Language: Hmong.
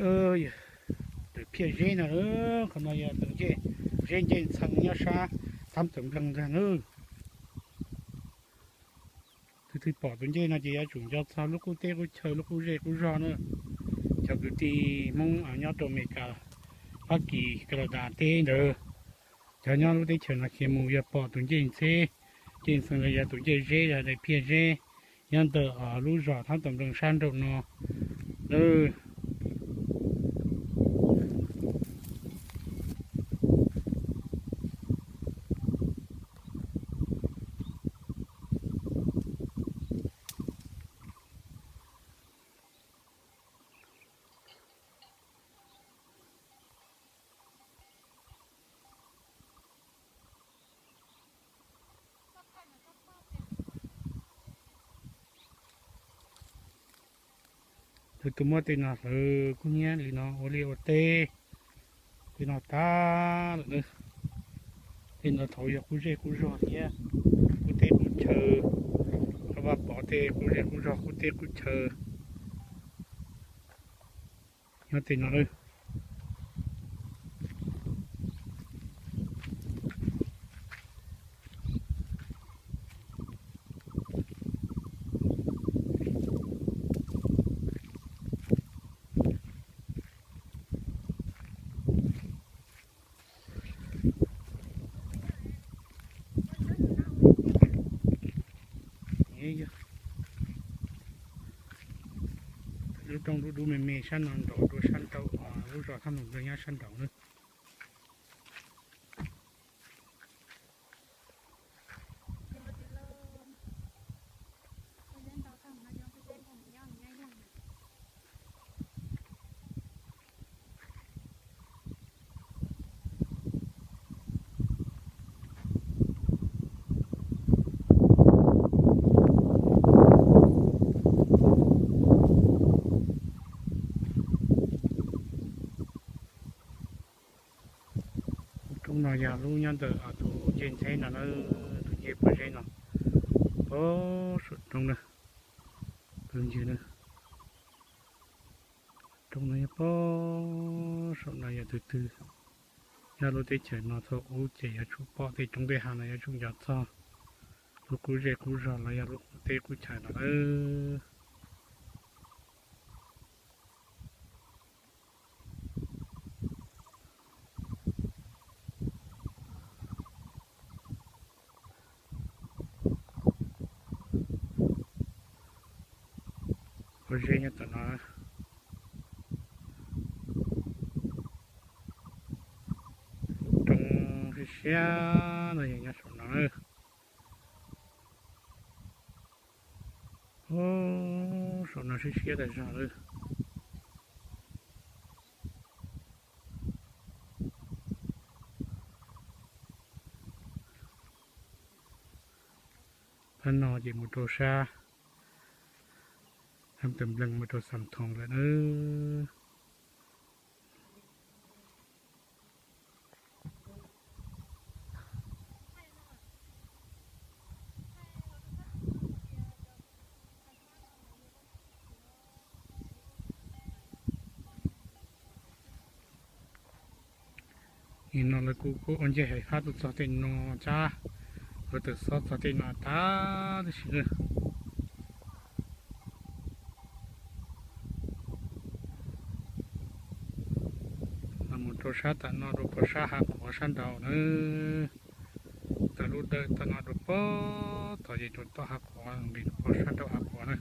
Tus phiaj zeb no, qhov no yog tus ncej, zeb ncej ntxhee nyob sab thab tawm npleeg ntag na. Tus twg pom tus ncej no ces yuav tsum nco txog lub qub teb qub chaw lub qub zej qub zog na. Cov kwv tij Hmoob nyob rau Amelikas, Fab Kis, Kanadas teb ntawd, cov nyob lub teb chaws no khiav mus yog pom tus ncej ntxheb, ncej ntxhee los yog tus ncej zeb yog daim phiaj zeb nyob ntawm lub zos thab tawm npleeg sab nraum no na. Lawv tus muab tej no hlawv kub hnyiab li no ua liaj ua teb, tej no tag lawm na. Tej no thaum yog qub zej qub zog thiab qub teb qub chaw, Vaj Pov tej qub zej qub zog qub teb qub chaw nyob tej no lawm. Lub roob dub dub me me sab no nrov dua sab nraud, lub zos Thab Nus Nplog nyob sab nraud na. Roob no yog lub nyob ntawm tus ncej ntxheb no na, tus ncej puas zeb no, pog saum roob na, phooj ywg na. Roob no yog pog saum no, yog tus twg nyob lub teb chaws no thaum ub ces yuav tsum pom tej roob tej hav no yuav tsum nco txog lub qub zej qub zog los yog lub qub teb qub chaw no lawm. Ua zeb nyob tom no, roob siab siab no yog nyob saum no. Saum no siab siab tas zog lawm. Pab no ces mus rau sab Thab Tawm Nplees mus rau Xam Thoos lawm na. Nim no lawv kuj kuj ua ncej hais fab tuaj txog tej no, tsab lawv tawm xob txog tej no tag tib si na. Los mus rau sab tom no rau pog sab hav qhuav sab nraud na. Tawm lub dawm tom no rau pog tod ces rau tom hav qhuav, nqis rau pog sab nraud hav qhuav na.